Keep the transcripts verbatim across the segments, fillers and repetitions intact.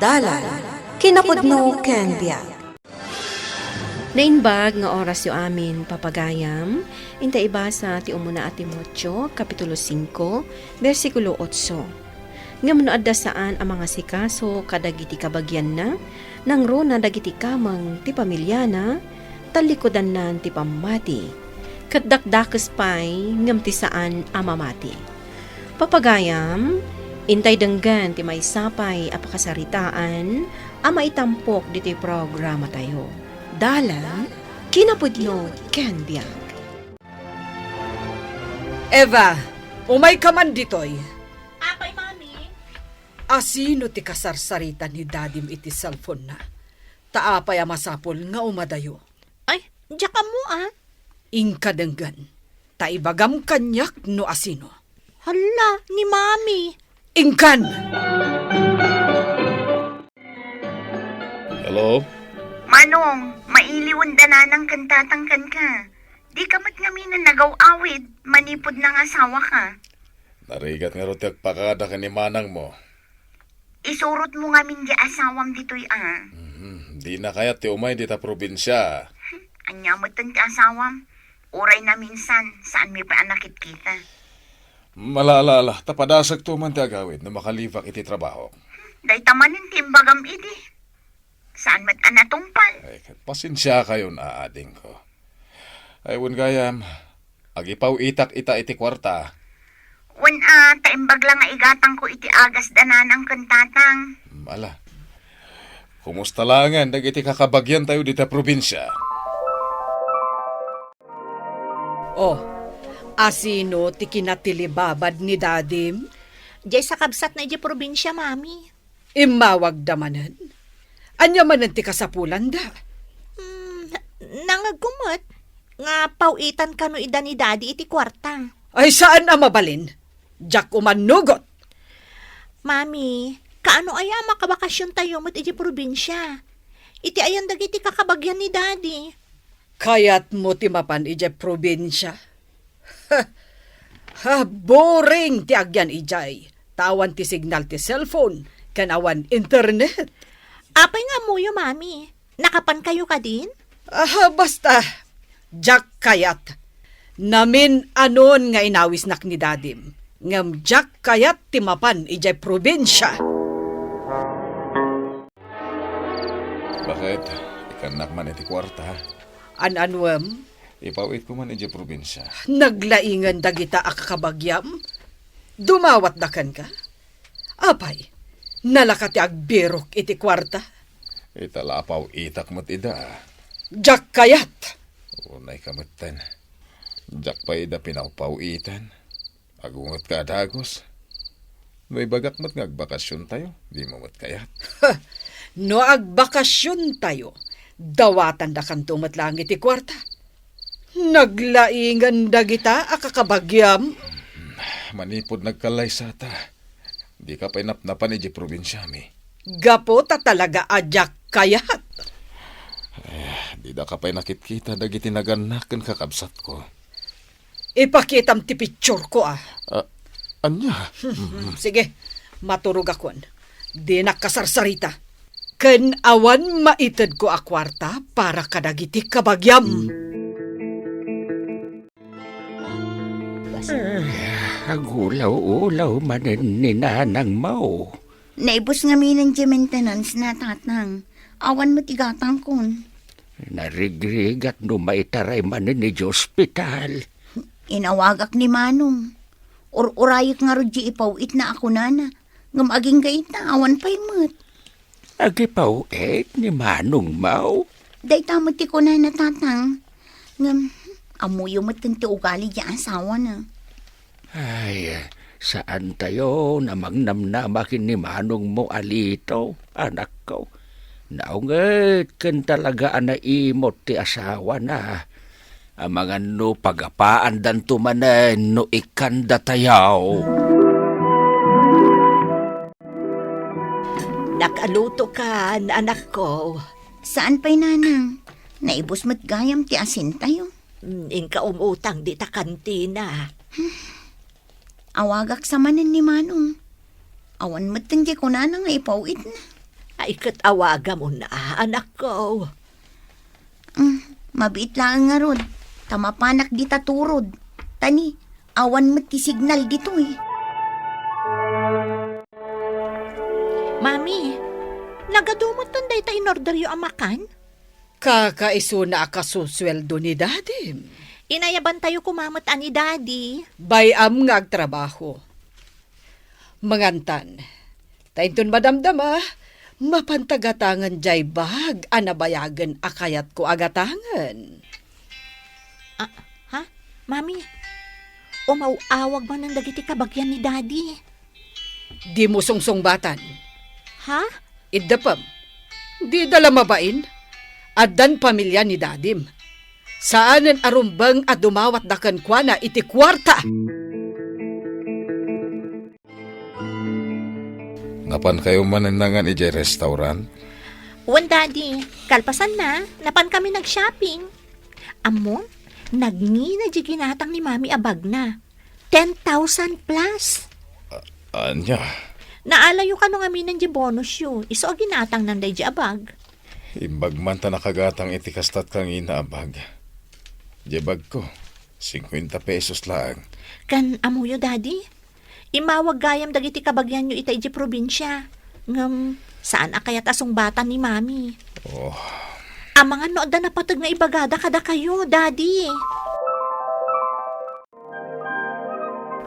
Dalan, kinapudno ken biag. Naimbag nga orasyo amin, papagayam, inta ibasa ti umuna a Timoteo, Kapitulo singko, bersikulo otso. Ngem no adda saan a mangasikaso kadagiti kabagianna, nangruna dagiti kameng ti pamiliana, tallikudannan ti pammati, ket dakdakes pay ngem ti saan a mamati. Papagayam, intay denggen ti maysa pay a pakasaritaan a maitampok ditoy programatayo. Dalan, kinapudno ken biag. Eva, umayka man ditoy. Apay, Mami? Asino ti kasarsarita ni Dadim iti cellphone-na? Ta apay a masapul nga umadayo? Ay, diak ammo, a. Inka denggen, ta ibagam kaniak no asino. Hala, ni Mami. Inkan! Hello? Manong, mailiwen da nanang ken tatang kenka. Dika met ngamin a nagaw-awid manipud nangasawaka. Narigat ngarud ti agpakada ken ni manangmo. Isurotmo ngamin ti asawam ditoy, a. Mhm. Dina kayat ti umay dita probinsia. Ania metten ti asawam? Uray naminsan, saanmi pay a nakitkita. Ala, ala, ala. Ta padasagto man ti agawid no makalibak iti trabahok. Dayta manen ti imbagam idi. Saan met a natungpal? Ay, ket pasensiakayon, a, adingko. Ay, wen gayam, agipaw-itak ita iti kuarta. Wen, a, ta imbag la nga igatangko iti agas da nanang ken tatang. Mm, ala. Kumusta laengen dagiti kakabagiantayo dita probinsia? Oh, asino ti kinatilibabad ni Dadim? Diay sakabsatna idiay probinsia, Mami. Immawagda manen? Ania manen ti kasapulanda? Hmm, nangngegko met nga paw-itan kano ida ni Daddy iti kuarta. Ay, saan a mabalin. Diak umannugot. Mami, kaano aya a makabakasiontayo met idiay probinsia? Iti ayan dagiti kakabagian ni Daddy? Kayatmo ti mapan idiay probinsia? Ha, boring ti agyan idiay. Ta awan ti signal ti cellphone, ken awan internet. Apay nga ammoyo, Mami? Nakapankayo kadin? Ah, basta, diak kayat. Namin-anon nga inawisnak ni Dadim, ngem diak kayat ti mapan idiay probinsia. Bakit? Ikannak man iti kuarta? An-anuem? Ipaw-itko man idiay probinsia. Naglaingen dagita a kakabagiam? Dumawatda kenka? Apay, nalaka ti agbirok iti kuarta? Ita la a paw-itak met ida. Diak kayat! Unay ka metten. Diak pay ida pinawpaw-itan. Agungetka a dagus. No ibagak met nga agbakasiontayo, dimo met kayat. No agbakasiontayo, dawatandakanto met laeng iti kuarta. Naglaingen dagita a kakabagiam. Manipud nagkallaysata, dika pay napnapan idiay probinsiami. Gapu ta talaga a diak kayat. Eh, didaka pay nakitkita dagiti nagannak ken kakabsatko. Ipakitam ti pictureko, a. Ah, ania? Sige, maturogakon. Dinak kasarsarita. Ken awan maitedko a kuarta para kadagiti kabagiam. Eh, agulaw-ulaw manen ni nanangmo. Naibus ngaminen diay maintenance-na, tatang. Awan met igatangkon. Narigrigat no maitaray manen idiay ospital. Inawagak ni Manong. Ur-urayek ngarud diay ipaw-itna a kunana. Ngem agingga ita, awan pay met. Agipaw-it ni manongmo? Dayta met ti kunana, tatang. Ngem, ammoyo met ti ugali diay asawana. Ay, saantayo a mangnamnama ken ni manongmo, Alito, anakko. Naunget ken talaga a naimot ti asawana. Amangan no pagapaandanto manen no ikkandatayo. Nakalutokan, anakko. Saan pay, nanang. Naibus met gayam ti asintayo. Mm, inka umutang dita kantina. Awagak sa manen ni Manong. Awan met ti kunana nga ipaw-itna. Ay, ket awagam unna, anakko. Mm, mabiit laeng ngarud, ta mapanak dita turod. Tani, awan met ti signal ditoy. Mami, nagadu metten dayta inorderyo a makan? Kakaisuna a kasusueldo ni Dadim. Inayabantayo koma met a ni Daddy. Bay-am nga agtrabaho. Mangantan. Ta inton madamdama, mapanta gatangen jay bag a nabayagen a kayatko a gatangen. Ah, ha? Mami, umaw-awag manen dagiti kabagian ni Daddy. Dimo sungsungbatan. Ha? Iddepem. Dida la mabain. Addan pamilia ni Dadim. Saanen a rumbeng a dumawatda kenkuana iti kuarta. Napankayo manen nangan idiay restaurant? Wen, Daddy. Kalpasanna, napankami nag-shopping. Ammom, nagngina diay ginatang ni Mami a bagna. Ten thousand plus. A-, ania? Naalayo kano ngamin diay bonusyo, isu a ginatangnan daydiay a bag. Imbag man ta nakagatang iti kasta't kangina a bag. Diay bagko, singkuenta pesos laeng. Ken ammoyo, Daddy? Immawag gayam dagiti kabagianyo ita idiay probinsia. Ngem, saan a kayat a sungbatan ni Mami. Oh. Amangan no adda napateg nga ibagada kadakayo, Daddy.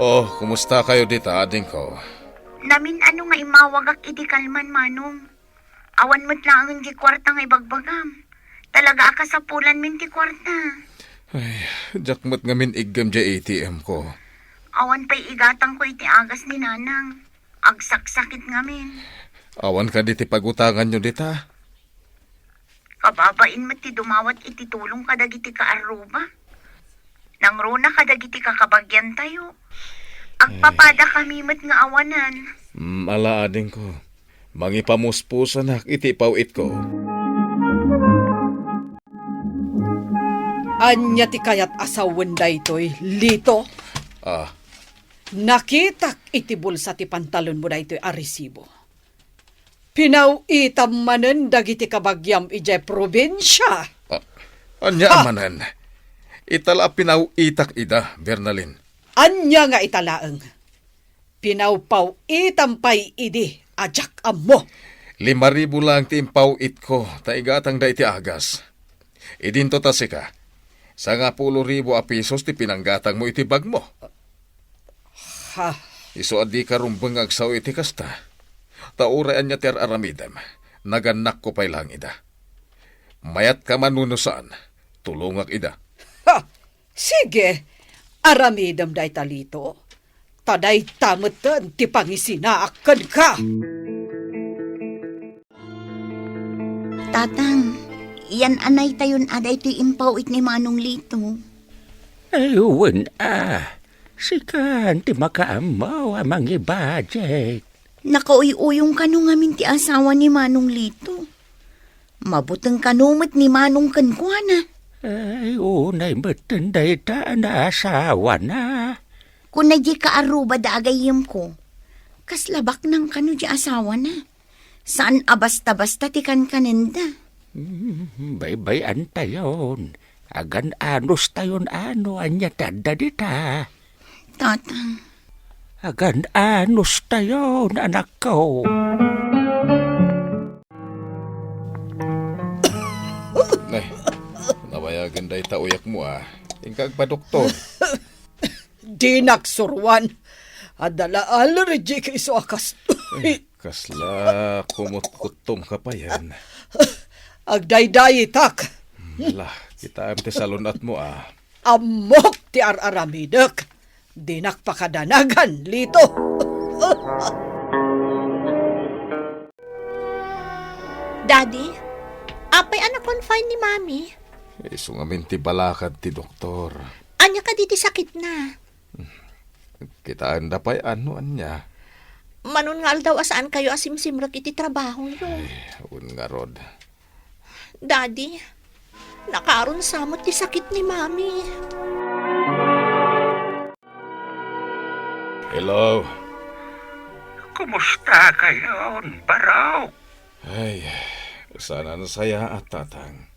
Oh, kumusta kayo dita, adingko? Namin-ano nga immawagak iti kalman, Manong. Awan met laengen diay kuarta nga ibagbagam. Talaga a kasapulanmin ti kuarta. Ay, diak met ngamin iggem diay A T M ko. Awan pay igatangko iti agas ni Nanang. Agsaksakit ngamin. Awan kadi ti pagutanganyo dita? Kababain met ti dumawat iti tulong kadagiti kaarruba. Nangruna kadagiti kakabagiantayo. Agpapadakami met nga awanan. Mm, ala, adingko. Mangipamuspusanak iti paw-itko. Ania ti kayat a sawen daytoy, Lito? Ah. Nakitak iti bulsa ti pantalonmo daytoy a resibo. Pinaw-itam manen dagiti kabagiam idiay probinsia. Ah, ania manen? Ita la a pinaw-itak ida, Bernalin. Ania nga ita laeng? Pinawpaw-itam pay idi a diak ammo. Lima ribu laeng ti impaw-itko, ta igatangda iti agas. Idinto ta sika, sangapulo ribu a pesos ti pinanggatangmo iti bagmo. Ha? Isu a dika rumbeng nga agsao iti kasta. Ta uray ania ti ar-aramidem, nagannakko pay laeng ida. Mayatka man wenno saan, tulongak ida. Ha! Sige, aramidem dayta, Lito. Ta dayta metten ti pangisinaak kenka. Tatang, yan-anaytayon a daytoy impaw-it ni Manong Lito. Ay, wen a. Sikan ti makaammo a mangibudget. Nakauy-uyong kano ngamin ti asawa ni Manong Lito. Mabuteng kano met ni Manong kenkuana. Ay, unay metten dayta a naasawana. Kuna diay kaarrubada a gayyemko, kasla baknang kano diay asawana. Saan a basta-basta ti kankanenda. Hmm, baybay-antayon. Agan-anustayon a no ania ti adda dita. Tatang. Agan-anustayon, anakko. Nay, nabayagen dayta uyakmo a. Inka agpadoktor. Dinak suroan. Adda la allergic isu a kastoy. Kasla kumutkuttomka payen. Agdaydayitak. Ala, kitaem ti salun-atmo a. Ammok ti ar-aramidek. Dinak pakadanagan, Lito. Daddy, apay a na-confine ni Mami? Isu ngamin ti balakad ti doktor. Ania kadi ti sakitna? Kitaenda pay a no ania. Manon nga aldaw a saankayo a simsimrek iti trabahoyo. Ay, wen ngarud. Daddy, nakaron sa met ti sakit ni Mami. Hello. Kumusta kayon, Barok? Ay, saan a nasayaat, Tatang.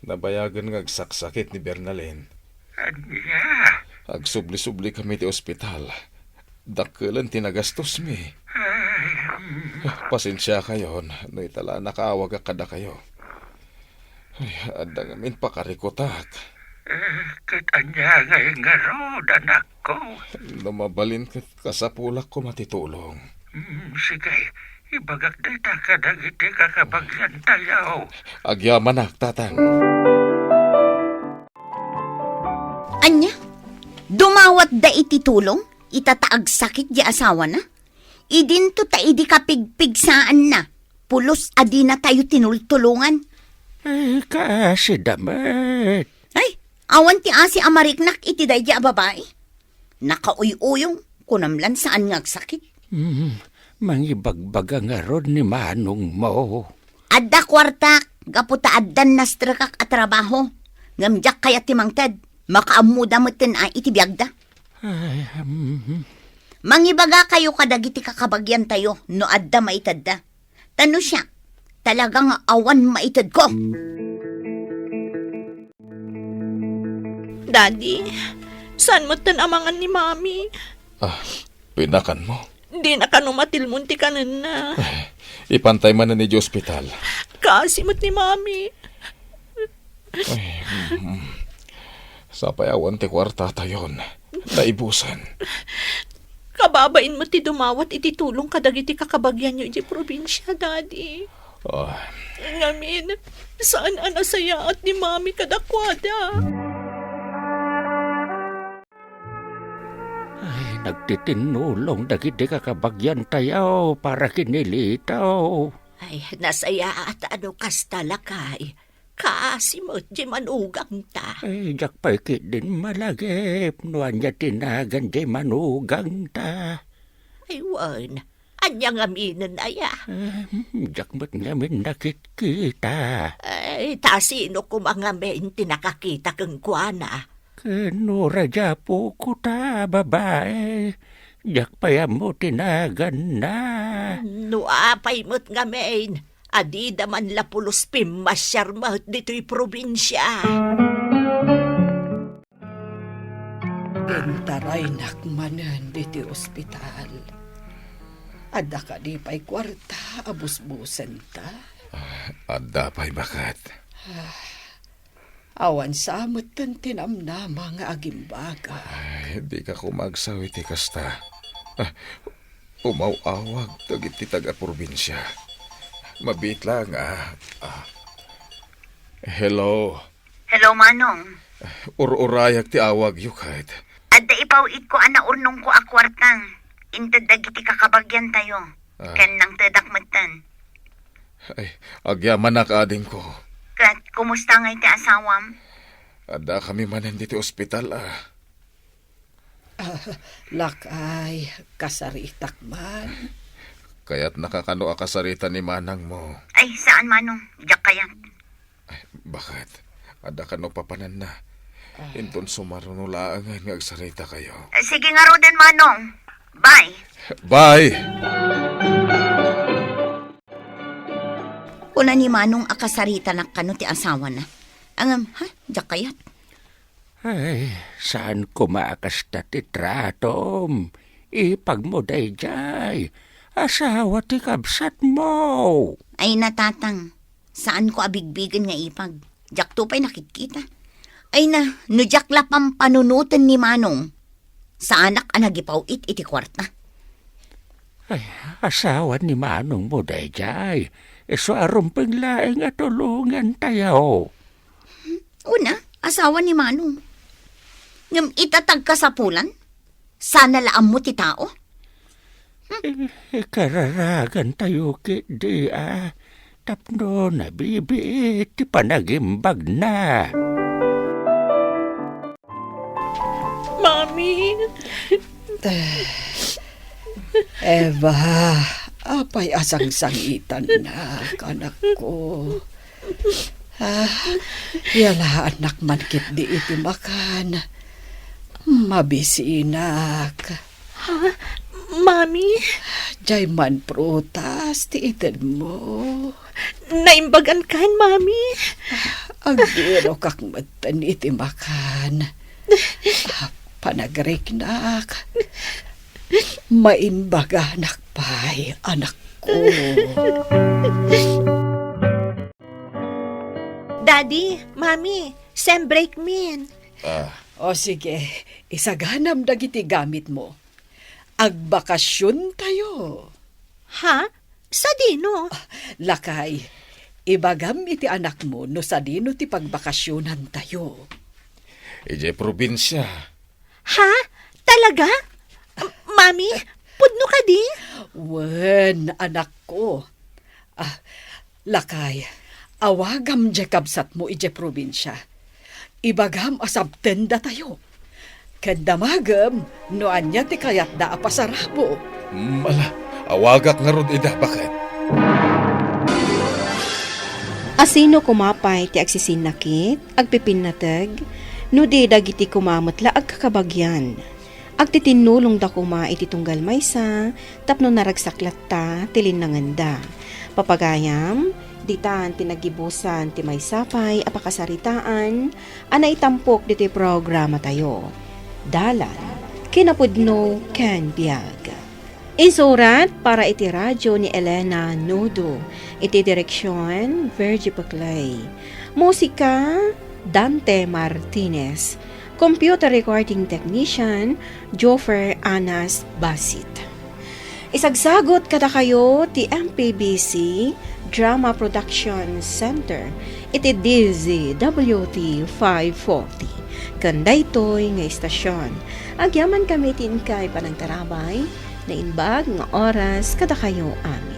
Nabayagen nga agsaksakit ni Bernalin. Ania? Agsubli-subli kami ti ospital. Dakkelen ti nagastos mi. Ay, mm. Pasensiakayon no ita la nakaawagak kadakayo. Ay, adda ngamin pakarikutak. Eh, ket ania ngay ngarud, anakko? No mabalin ket kasapulak koma ti tulong. Mm, sige, ibagak dayta kadagiti kakabagiantayo. Agyamanak, Tatang. Ania? Dumawatda iti tulong? Ita ta agsakit di asawana? Idinto ta idi kapigpigsaanna, pulos a dinatayo tinultulongan. Ay, kaasida met. Ay, awan ti asi a mariknak iti daydi a babai. Nakauy-uyong, kunam lan saan nga agsakit. Hmm, mangibagbaga ngarud ni manongmo. Adda kuartak, gapu ta addan nastrekak a trabaho. Ngem diak kayat ti mangted, makaammoda metten a iti biagda. Ay, hmm. Mangibagakayo kadagiti kakabagiantayo no adda maitedda. Ta no siak, talaga nga awan maitedko. Daddy, saan metten a mangan ni Mami? Ah, pinakan mo? Dina kano matilmon ti kanenna. Ay, ipantay manen iti ospital. Kaasi met ni Mami. Ay, mm. Sapay awan ti kuartatayon. Naibusan. Kababain met ti dumawat iti tulong kadagiti kakabagianyo iti probinsia, Daddy. Ah. Ngamin, saan a nasayaat ni Mami kadakuada. Ay, nagtitinnulong dagiti kakabagiantayo para ken ni Lito. Ay, nasayaat a no kasta, lakay. Kaasi met diay manugangta. Ay, diak pay ketdin malagip no ania ti nagan diay manugangta. Ay, wen, ania ngaminen aya? Eh, diak met ngamin nakitkita. Ay, ta sino koma ngamin ti nakakita kenkuana? Ken no radia puko ta babai, diak pay ammo ti naganna. No apay met ngamin, a dida man la pulos pimmasiar met ditoy probinsia. Intaraynak manen ditoy ospital. Adda kadi pay kuarta a busbusenta? Ah, adda pay, baket. Ah, awan sa metten ti namnama nga agimbaga. Ay, dika koma agsaw iti kasta. Ah, umaw-awag dagiti taga-probinsia. Mabiit laeng, ah. Ah. Hello. Hello, Manong. Ur-urayak ti awagyo, ket. Adda ipaw-itko a naurnongko a kuarta. Inted dagiti kakabagiantayo. Ah. Ken nangtedak metten. Ay, agyamanak, adingko. Ket, kumusta ngay ti asawam? Adda kami manen ditoy ospital, ah. Ah, lakay, kasaritak man. Kayatnaka kano a kasarita ni manangmo? Ay, saan, Manong. Diak kayat. Ay, baket? Adda kano papananna? Ah. Inton sumaruno laengen nga agsaritakayo. Eh, sige ngaruden, Manong. Bye. Bye! Kuna ni Manong a kasaritanak kano ti asawana. Ngem, ha? Diak kayat. Ay, saan koma a kasta ti tratom? Ipagmo daydiay. Asawa ti kabsatmo. Ay na, Tatang. Saanko a bigbigen nga ipag. Diakto pay nakitkita. Ay na, no diak la pampanunoten ni Manong, saanak a nagipaw-it iti kuarta. Ay, asawa ni manongmo daydiay. Isu a rumbeng laeng a tulongantayo. Una, asawa ni Manong. Ngem ita ti agkasapulan, sana la ammo ti tao. I-, ikararagantayo ketdi a tapno nabibiit ti panagimbagna. Mami! Eva, apay a sangsangitannak, anakko? Ah, yalaannak man ketdi iti makan. Mabisinak. Ha? Mami? Diay man prutas ti itedmo. Naimbagan kan, Mami. Agbirokak metten iti makan. Ah, panagriknak. Maimbaganak pay, anakko. Daddy, Mami, sem break min. Ah. O sige, isaganam dagiti gamitmo. Agbakasiontayo. Ha? Sadino? Ah, lakay, ibagam iti anakmo no sadino ti pagbakasionantayo. Idiay probinsia. Ha? Talaga? M-, Mami, pudno kadi? Wen, anakko. Ah, lakay, awagam diay kabsatmo idiay probinsia. Ibagam a sabtendatayo. Ken damagem no ania ti kayatda a pasarabo. Mm, ala, awagak ngarud ida, baket. Asino koma pay ti agsisinnakit, agpipinnateg, no di dagiti koma met la agkakabagian? Agtitinnulongda koma iti tunggal maysa tapno naragsak latta ti linnangenda. Papagayam, ditan ti naggibusan ti maysa pay a pakasaritaan a naitampok ditoy programatayo. Dalan, kinapudno ken biag. Insurat para iti radyo ni Elena Nudo. Iti direksyon, Virgie Paclay. Musika, Dante Martinez. Computer recording technician, Joffer Anas Basit. Isagsagut kadakayo ti M P B C Drama Production Center iti D Z W T five forty. Ken daytoy nga istasyon, agyamankami ti inkay panangtarabay, naimbag nga oras kadakayo amin.